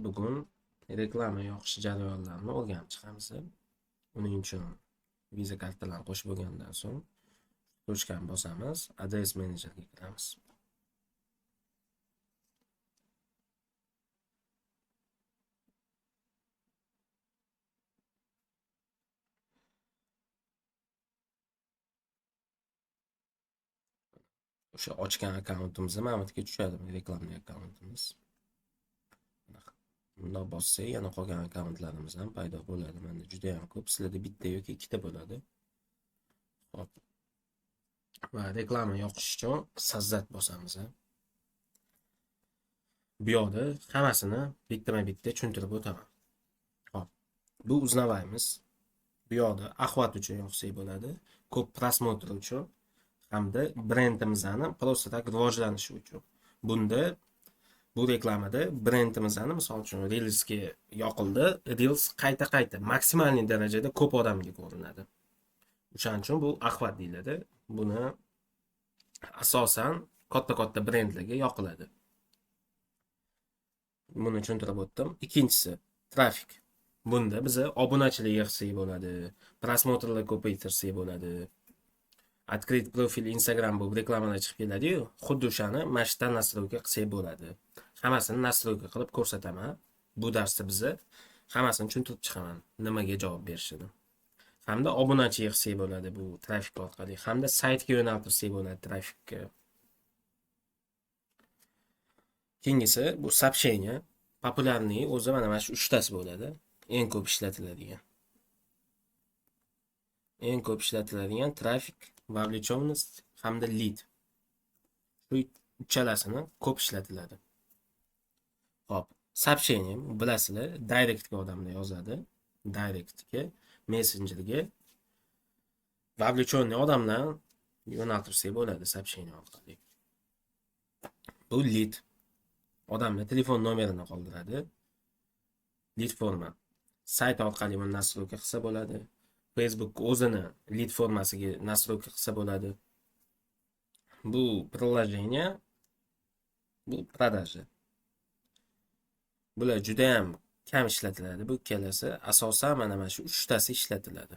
Bugun reklama yoqish jarayonlarini o'rganib chiqamiz. Uning uchun Visa kartalarni qo'shib bo'lgandan so'ng точкani bosamiz, Address Managerga kiramiz. O'sha ochgan akkauntimiz mana bu yerga tushadi, reklamli akkauntimiz. Bundoq bossak, yana qolgan akkauntlarimiz ham paydo bo'ladi. Menda juda ham ko'p, sizlarda bitta yoki ikkita bo'ladi. Xo'p. Va reklama yoqish uchun создать bosamiz. Bu yoqda hammasini bittama-bitta tushuntirib o'taman. Xo'p. Bu uznavaymiz. Bu yoqda охват uchun yoqsak bo'ladi, ko'p просмотр uchun hamda brendimizni просто так rivojlanishi uchun. Bunda bu reklamada brendimizni, misol uchun, Reelsga yoqildi, Reels qayta-qayta maksimalniy darajada ko'p odamga ko'rinadi. O'shaning uchun bu охват deyiladi. Buni asosan katta-katta brendlarga yoqiladi. Buni tushuntirib o'tdim. Ikkinchisi trafik. Bunda biza obunachilik yig'sak bo'ladi, просмотр lar ko'paytirsak bo'ladi. Открыть profil Instagram bo'lib reklamalar chiqib keladi-yu, xuddi o'shani mana shu yerdan настройка qilsak bo'ladi. Hammasini настройка qilib ko'rsataman. Bu darsda biza hammasini tushuntirib chiqaman, nimaga javob berishini. Hamda obunachi yig'sak bo'ladi bu trafik orqali, hamda saytga yo'naltirsak bo'ladi trafikka. Keyingisi bu сообщение. Популярный o'zi mana shu uchtasi bo'ladi. Eng ko'p ishlatiladigan. Eng ko'p ishlatiladigan trafik, вовлеченность hamda lead. Shu uchalasini ko'p ishlatiladi. Xo'p, сообщение bilasizlar, directga odamlar yozadi. Directga, messenjerga вовлеченный odamlar yo'naltirsak bo'ladi сообщение orqali. Bu lead. Odamlar telefon nomerini qoldiradi. Lead forma. Sayt orqali buni настройка qilsa bo'ladi. Facebook o'zini lead formasiga настройка qilsa bo'ladi. Bu приложение, bu продажа. Bular juda ham kam ishlatiladi. Bu ikkalasi asosan mana shu uchtasi ishlatiladi.